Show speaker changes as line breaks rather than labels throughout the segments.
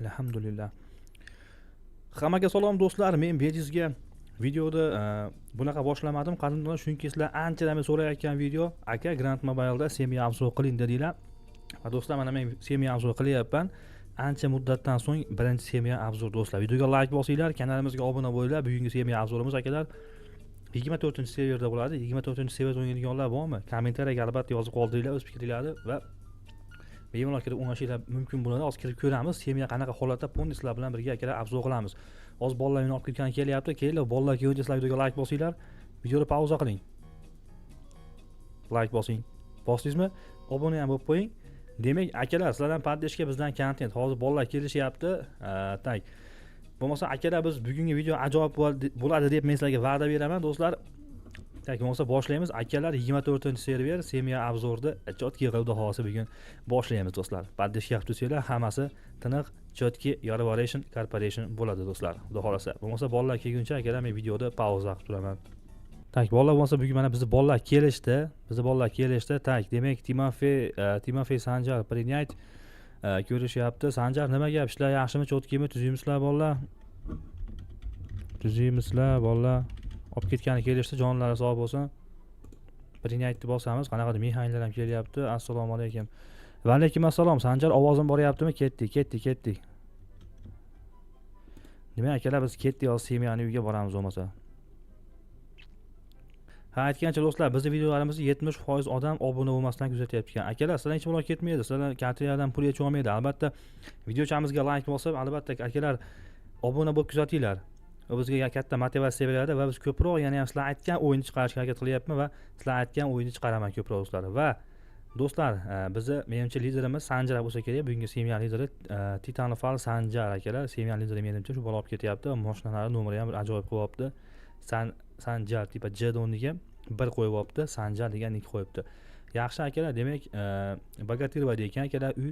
Alhamdulillah. Hammaga salom do'stlar, men bejizga videoda bunaqa boshlamadim qadimdan, chunki sizlar anchadan beri so'rayotgan video, aka Grand Mobile'da семья обзор qiling dedinglar. Va do'stlar, mana men семья обзор qilyapman. Ancha muddatdan so'ng birinchi семья обзор do'stlar. Videoga like bosinglar, kanalimizga obuna bo'linglar. Bugungi семья обзор imiz akalar 24-serverda bo'ladi. 24-serverda o'ynaydiganlar bormi? Kommentariyaga albatta yozib qoldiringlar o'z fikringlarni va bemalol kirib o'ynashinglar mumkin bo'ladi. Hozir kirib ko'ramiz, семья qanaqa holatda, полный sizlar bilan birga akalar обзор qilamiz. Hozir bolalar meni olib ketgani kelyapti. Kelinglar bolalar, kelguncha sizlar videoga like bosinglar. Videoni pauza qiling. Like bosing. Bosdingizmi? Obuna ham bo'lib qo'ying. Demak, akalar, sizlardan поддержка, bizdan kontent. Hozir bolalar kelishyapti. Так. Bo'lmasa akalar, biz bugungi video ajoyib bo'ladi deb men sizlarga va'da beraman, do'stlar. Так, bo'lmasa boshlaymiz. Akalar, 24-server семья обзор ni чётки qilib hozir bugun boshlaymiz do'stlar. Поддержка qilib tursanglar, hammasi tiniq, чётки, Corporation Corporation bo'ladi do'stlar. Xudo xolasa. Bo'lmasa bolalar kelguncha akalar men videoda pauza qilib turaman. Так, bolalar, bo'lmasa bugun mana bizni bolalar kelishdi. Bizni bolalar kelishdi. Так, demak, Timofey Sanjar принять ko'rishyapti. Sanjar, nima gap? Ishlar yaxshimi? Чётки mi? Tuzukmisizlar bolalar? Tuzukmisizlar bolalar? Olib ketgani kelishdi, jonlari sog' bo'lsin. Принять bosamiz. Qanaqadir mexaniklar ham kelyapti. Assalomu alaykum. Va alaykum assalom. Sanjar, ovozim boryaptimi? Ketdik, ketdik, ketdik. Demak, akalar, biz ketdik, hozir семья ni uyiga boramiz bo'lmasa. Ha, aytgancha do'stlar, bizni videolarimizni 70% odam obuna bo'lmasdan kuzatyapti ekan. Akalar, sizlar hech balo ketmaydi, sizlar kartalardan pul yechib olmaydi. Albatta videochamizga like bosib, albatta akalar obuna bo'lib kuzatinglar. U bizga katta motivatsiya beradi va biz ko'proq yana ham sizlar aytgan o'yinni chiqarishga harakat qilyapman va sizlar aytgan o'yinni chiqaraman ko'proq do'stlar. Va do'stlar, bizni menimcha liderimiz Sanjar bo'lsa kerak. Bugungi семья lideri Titanfal Sanjar akalar, семья lideri menimcha shu bola olib ketyapti. Mashinalarni nomeri ham bir ajoyib qo'yib olibdi. Sanjar типа J o'rniga bir qo'yib olibdi, Sanjar degan nik qo'yibdi. Yaxshi akalar, demak, Bogatirova ekan akalar uy.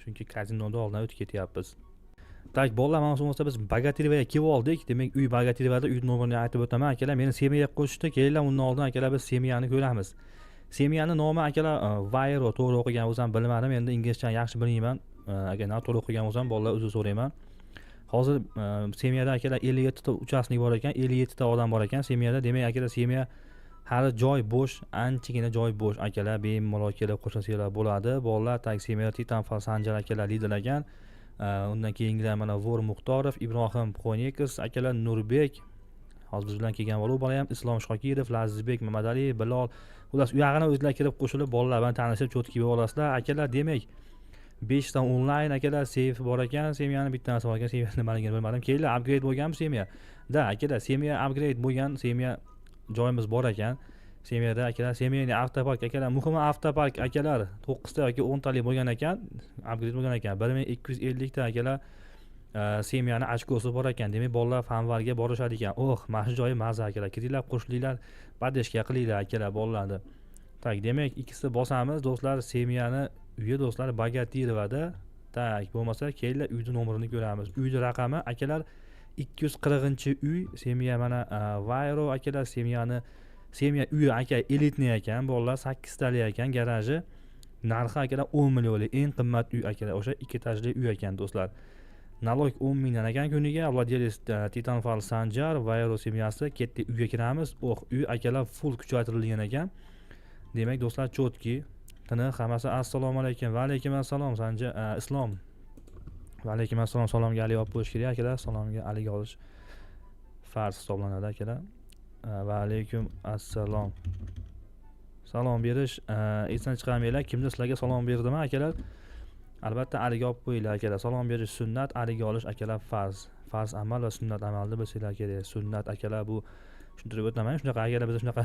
Chunki kazinoda oldindan o'tib ketyapmiz. Так, bolalar, mana bo'lmasa biz Bogatirovaga kelib oldik. Demak, uy Bogatirovada, uy nomerini aytib o'taman akalar. Meni семья ga qo'shishdi. Kelinglar, undan oldin akalar biz семья ni ko'ramiz. Семья ni nomi akalar Vayro, to'g'ri o'qigan bo'lsam bilmadim, endi inglizchani yaxshi bilmayman. Agar noto'g'ri o'qigan bo'lsam, bolalar uzr so'rayman. Hozir семья da akalar 57 ta участник bor ekan, 57 ta odam bor ekan семья da. Demak, akalar, семья hali joy bo'sh, anchagina joy bo'sh akalar, bemalol kelib qo'shilsanglar bo'ladi. Bolalar, так, семья da Titan Sanjar akalar lider ekan. Undan keyingilar mana Vor Muxtorov, Ibrohim Qo'nekov akalar, Nurbek, hozir biz bilan kelgan bola, u bola ham, Islom Shokirov, Lazizbek Mamadaliyev, Bilol. Xullas, u yog'ini o'zlar kirib qo'shilib, bolalar bilan tanishib, чётки bo'lib olasizlar akalar. Demak, beshta onlayn akalar seyf bor ekan, семья ni bittasi bor ekan, семья nimaligini bilmadim. Kelinglar, upgrade bo'lganmi семья? Да, akalar, семья upgrade bo'lgan, семья joyimiz bor ekan. Семья da akalar, семейный avtopark akalar, muhimi avtopark akalar 9 ta yoki 10 talik bo'lgan ekan, upgrade bo'lgan ekan. 1250 ta akalar семья ni очко si bor ekan. Demak, bolalar fanvarga borishadi ekan. Oh, mana shu joyi maza akalar. Kiringlar, qo'shilinglar, поддержка qilinglar akalar bolalarni. Так, demak, ikkisi bosamiz do'stlar, семья ni uyi do'stlar Bogatirovada. Так, bo'lmasa kelinglar, uyni nomerini ko'ramiz. Uyni raqami akalar 240-uy. Семья mana Vayro akalar, семья ni семья uyi aka элитный ekan bolalar, sakkiztali ekan garaji. Narxi akalar 10 millionlik, eng qimmat uy akalar, o'sha ikki etajli uy ekan do'stlar. Налог 10 mingdan ekan kuniga. Владелец Titanfal Sanjar, Vayro семья si. Ketdik, uyga kiramiz. Oh, uy akalar full kuchaytirilgan ekan. Demak do'stlar, чётки, tiniq hammasi. Assalomu alaykum. Va alaykum assalom, Sanja, Islom, va alaykum assalom. Salomga alik olib qo'yish kerak akalar, salomga alik olish farz hisoblanadi akalar. Va alaykum assalom. Salom berish esdan chiqarmanglar. Kimdir sizlarga salom berdimi akalar, albatta alik olib qo'yinglar akalar. Salom berish sunnat, alik olish akalar farz. Farz amal va sunnat amalni bilsanglar kerak. Sunnat akalar, bu tushuntirib o'taman shunaqa akalar, bizda shunaqa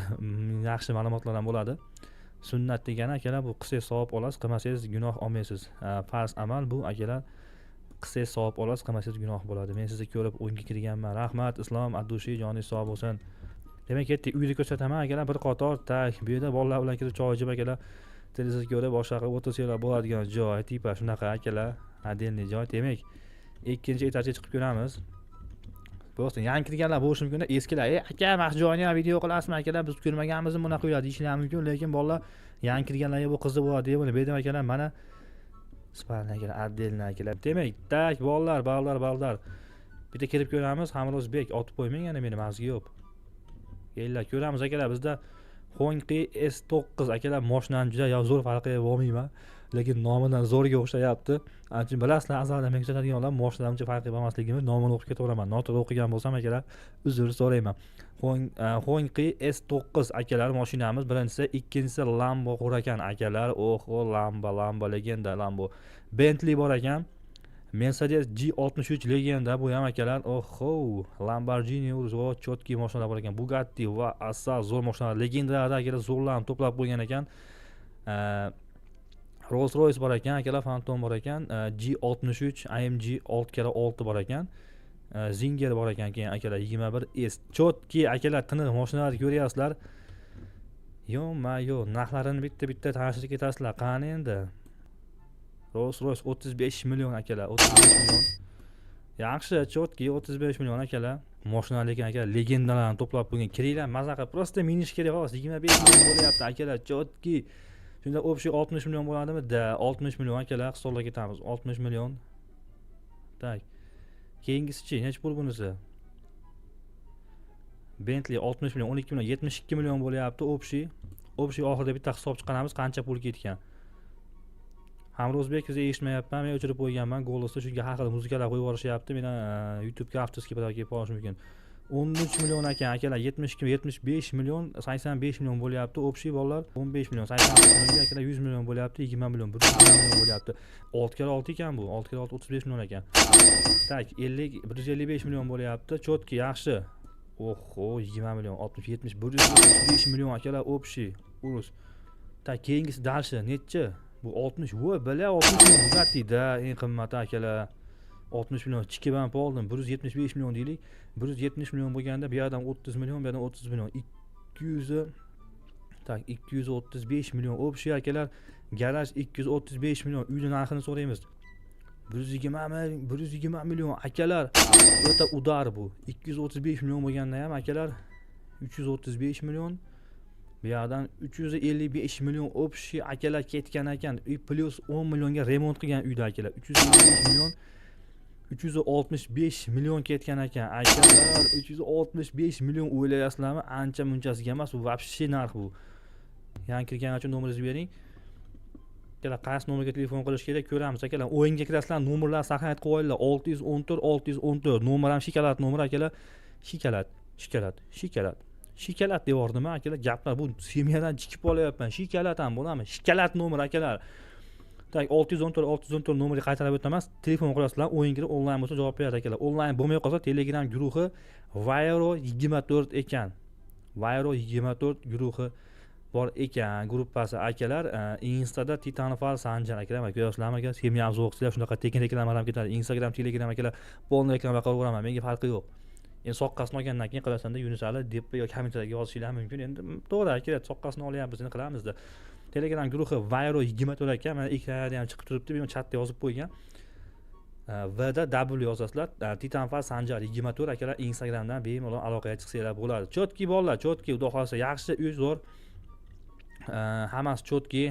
yaxshi ma'lumotlar ham bo'ladi. Sunnat degani akalar, bu qilsangiz savob olasiz, qilmasangiz gunoh olmaysiz. Farz amal bu akalar, qilsangiz savob olasiz, qilmasangiz gunoh bo'ladi. Men sizni ko'rib o'yinga kirganman, rahmat Islom, от души, joningiz sog' bo'lsin. Demak, ketdik, uyni ko'rsataman akalar bir qator. Так, bu yerda bolalar bilan kirib choy ichib akalar, televizor ko'rib, boshqa qilib o'tirsanglar bo'ladigan joy, типа shunaqa akalar, отдельный joy. Demak, ikkinchi etajga chiqib ko'ramiz. Просто yangi kirganlar bo'lishi mumkin, eskilar "Ey aka, mana shu joyni ham video qilasizmi akalar, biz ko'rmaganmiz bunaqa uylar" deyishlari mumkin, lekin bolalar, yangi kirganlarga bu qiziq bo'ladi deb o'ylayman. Bu yerda akalar mana Spalni akalar, отдельно akalar. Demak, так, bolalar, bolalar, bolalar. Bitta kirib ko'ramiz. Hamrozbek otib qo'ymang yana meni, mazgi yo'q. Kelinglar, ko'ramiz akalar. Bizda Hongqi S9 akalar, mashinani juda zo'r farqiga bo'lmayman, lekin nomidan zo'rga o'xshayapti. Chunki bilasizlar, azaldan men kuzatadiganlar mashinadan uncha farqi bo'lmasligini nomini o'qib ketaveraman. Noto'g'ri o'qigan bo'lsam akalar, uzr so'rayman. Hongqi S9 akalar mashinamiz birinchisi, ikkinchisi Lambo Huracan akalar. Oho, Lambo, Lambo legenda Lambo. Bentley bor ekan. Mercedes G63 legenda bu ham akalar. Oho, Lamborghini Urus, chotki mashinalar bor ekan. Bugatti va asa zo'r mashinalar, legendalar akalar, zo'rlarni to'plab qo'ygan ekan. Rolls Royce bor ekan akalar, Phantom bor ekan, G63 AMG 6x6 bor ekan. Zinger bor ekan keyin akalar, 21S. Chotki akalar, tiniq mashinalarni ko'ryapsizlar. Yo-ma-yo, narxlarini bitta-bitta tanishtirib ketasizlar. Qani endi? Rolls Royce 35 million akalar, 35 million. Yaxshi, chotki 35 million akalar. Mashina lekin akalar legendalarni to'plab qo'ygan. Kiringlar, maza qilib, prosta minish kerak xolos. 25 million bo'lyapti akalar, chotki. Shunda общий 60 million bo'ladimi? Da, 60 million akalar, hisoblab ketamiz. 60 million. Tak. Keyingisi-chi, necha pul bunisi? Bentley 60 million, 12 million, 72 million bo'lyapti общий. Общий oxirida bitta hisob chiqaramiz, qancha pul ketgan. Hamrozbek sizni eshitmayapman, men o'chirib qo'yganman golosni, chunki har xil muzikalar qo'yib yuborishyapti. Meni YouTube'ga avtorskiy pravo kelib qolishi mumkin. 13 million ekan akalar, 72, 75 million, 85 million bo'lyapti. Общий bolalar 15 million, 85 millionga akalar 100 million bo'lyapti, 20 million, 120 million bo'lyapti. 6 kara 6 ekan bu, 6 kara 6 35 million ekan. Tak, 50, 155 million bo'lyapti. Chotki, yaxshi. Oho, 20 million, 60, 70, 175 million akalar общий. Urus. Tak, keyingisi дальше nechi? Bu 60, voy, bila 60 million Bugatti-da, eng qimmati akalar. 60 million chikib ham oldim. 175 million deylik. 170 million bo'lganda bu yerdan 30 million, bu yerdan 30 million. 200, tak, 235 million общий akalar. Garaj 235 million. Uyning narxini so'raymiz. 120, 120 million akalar. O'ta udar bu. 235 million bo'lganda ham akalar 335 million. Bu yerdan 355 million общий akalar ketgan ekan. Uy plus 10 millionga remont qilgan uyda akalar. 355 million, 365 million ketgan ekan akalar. 365 million o'ylayapsizlarmi? Ancha munchasiga emas, bu вообще narx bu. Yangi kirgan uchun nomeringizni bering. Akalar, qaysi nomerga telefon qilish kerak ko'ramiz akalar. O'yinga kirasizlar, nomerlar saqlanib qilib olinglar. 614 614 nomer ham shikolat nomer akalar. Shikolat, shikolat, shikolat. Shikolat devordim akalar. Gaplar bu semyadan chiqib olyapman. Shikolat ham bo'ladimi? Shikolat nomer akalar. Tak, 614 614 nomerga qaytarib o'taman. Telefon qilasizlar, o'yin kirib onlayn bo'lsa javob beradi akalar. Onlayn bo'lmay qolsa Telegram guruhi Vayro 24 ekan. Vayro 24 guruhi bor ekan, gruppasi akalar. Instada Titanfal Sanjar akalar, mana ko'ryapsizlarmi aka? Semyam zo'qsizlar, shunaqa tekin reklamalar ham ketadi. Instagram, Telegram akalar, polni reklama qilaveraman, menga farqi yo'q. Endi soqqasini olgandan keyin qilasanda Yunusali deb yoki kommentariyga yozishinglar mumkin. Endi to'g'ri akalar, soqqasini olyapmiz, endi qilamizda. Telegram guruhi Vayro 24 ekan, mana ekranda ham chiqib turibdi, men chatda yozib qo'ygan. Vda W yozasizlar, Titanfal Sanjar 24 akalar, Instagramdan bemalol aloqaga chiqsanglar bo'ladi. Chotki bolalar, chotki, xudo xolasa yaxshi, uy zo'r. Hammasi chotki.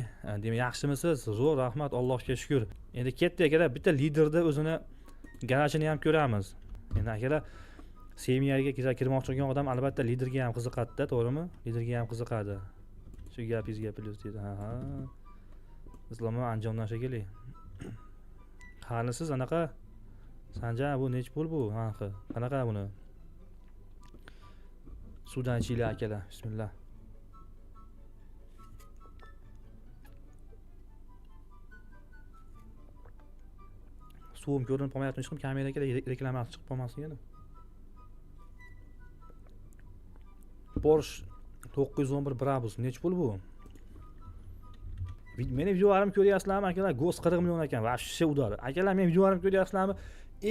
Demak, yaxshimisiz? Zo'r, rahmat, Allohga shukr. Endi ketdik akalar, bitta liderda o'zini garajini ham ko'ramiz. Endi akalar, semiyaga kirmoqchi bo'lgan odam albatta liderga ham qiziqadi-da, to'g'rimi? Liderga ham qiziqadi. Shu gapingizga plyus deydi. Ha, ha. Islomov Andijondan shekilli. Qanisiz anaqa? Sanjar, bu nech pul bu narxi? Qanaqa buni? Suvdan ichinglar akalar. Bismillah. Suvim ko'rinib qolmayapti, hech kim kameraga reklamasi chiqib qolmasin yana. Porsche 911 Brabus nech pul bu? Meni videolarimni ko'ryapsizlarmi akalar? Gos 40 million ekan, vashshe udar. Akalar, meni videolarimni ko'ryapsizlarmi?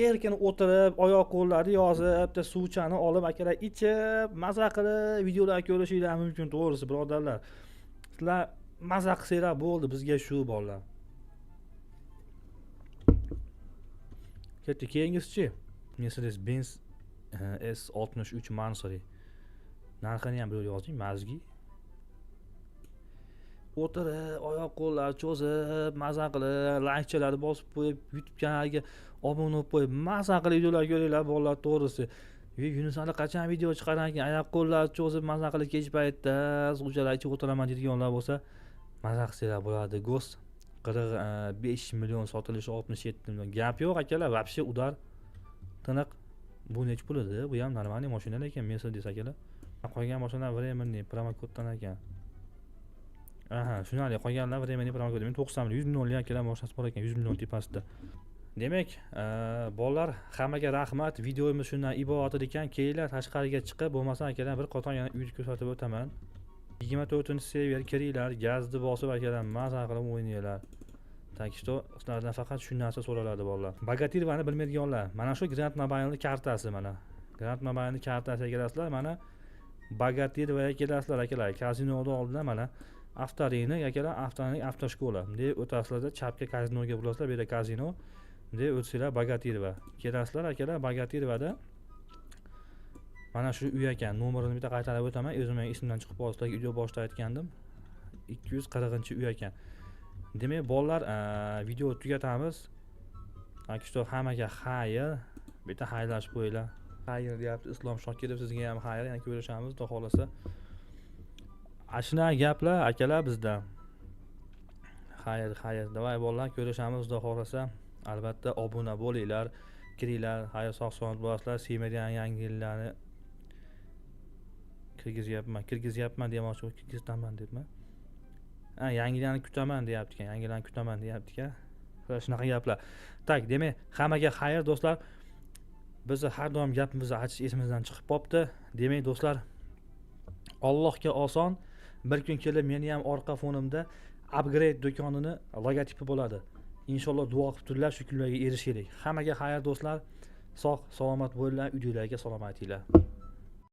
Erkin o'tirib, oyoq qo'llarni yozib, bitta suvchani olib akalar ichib, maza qilib videolar ko'rishinglar mumkin, to'g'risi birodarlar. Sizlar maza qilsanglar bo'ldi, bizga shu bolalar. Ketdi, keyingisichi Mercedes-Benz S63 Mansory. Narxini ham bir yozing, mazgi. O'tirib, oyoq qo'llar cho'zib, maza qilib, laykchalarni bosib qo'yib, YouTube kanaliga obuna bo'lib qo'yib, maza qilib videolar ko'ringlar bolalar, to'g'risi. Yunus Ali qachon video chiqaran ekan, oyoq qo'llar cho'zib, maza qilib kech paytda suvchalar ichib o'tiraman deydiganlar bo'lsa, maza qilsanglar bo'ladi. Gos 45 million sotilishi 67 million. Gap yo'q akalar, вообще udar tiniq. Bu nechi pul edi? Bu ham нормальный mashina lekin Mercedes akalar. Qolgan mashinalar временный promokoddan ekan. Aha, shunali qolganlar временный promokod. Men 90 million, 100 millionlik akalar mashinasi bor ekan, 100 million tepasida. Demak, bolalar, hammaga rahmat. Videomiz shundan iborat ekan. Kelinglar tashqariga chiqib, bo'lmasa akalar bir qator yana uyni ko'rsatib o'taman. 24-server kiringlar, gazni bosib akalar maza qilib o'ynanglar. Так что sizlardan faqat shu narsa so'raladi bolalar. Bagatirvani bilmaydiganlar, mana shu Grand Mobile'ning kartasi mana. Grand Mobile'ning kartasiga kelasizlar, mana Bagatirvaga kelasizlar akalar. Kazinoda oldida mana avtorini akalar, avtoring avtoshkola. Bunday o'tasizlarda chapga kazinoga bulasizlar, bu yerda kazino. Bunday o'tsanglar Bagatirva. Kelasizlar akalar, Bagatirvada mana shu uy ekan. Nomerini bitta qaytarib o'taman, o'zim ham esimdan chiqib qoldi, sizlarga video boshida aytgandim. 240-uy ekan. Demak, bolalar, video tugatamiz. Так что hammaga xayr. Bitta xayrlashib qo'yinglar. Xayr deyapti Islom Shokirov, sizga ham xayr. Yana ko'rishamiz, xudo xolasa. Ashuna gaplar akalar bizda. Xayr, xayr. Davay bolalar, ko'rishamiz xudo xolasa. Albatta obuna bo'linglar, kiringlar, xayr, sog' salomat bo'lasizlar. Sevmagan yangi yillarni kirgizyapman demoqchi, kirgizaman debman. Ha, yangilarni kutaman deyapti ekan, yangilarni kutaman deyapti ekan. Shunaqa gaplar. Tak, demak, hammaga xayr do'stlar. Bizni har doim gapimizni aytish esimizdan chiqib qopti. Demak do'stlar, Allohga oson, bir kun kelib meni ham orqa fonimda Upgrade do'konini logotipi bo'ladi. Inshaalloh duo qilib turinglar, shu kunlarga erishaylik. Hammaga xayr do'stlar. Sog' salomat bo'linglar, uydagilarga salom aytinglar.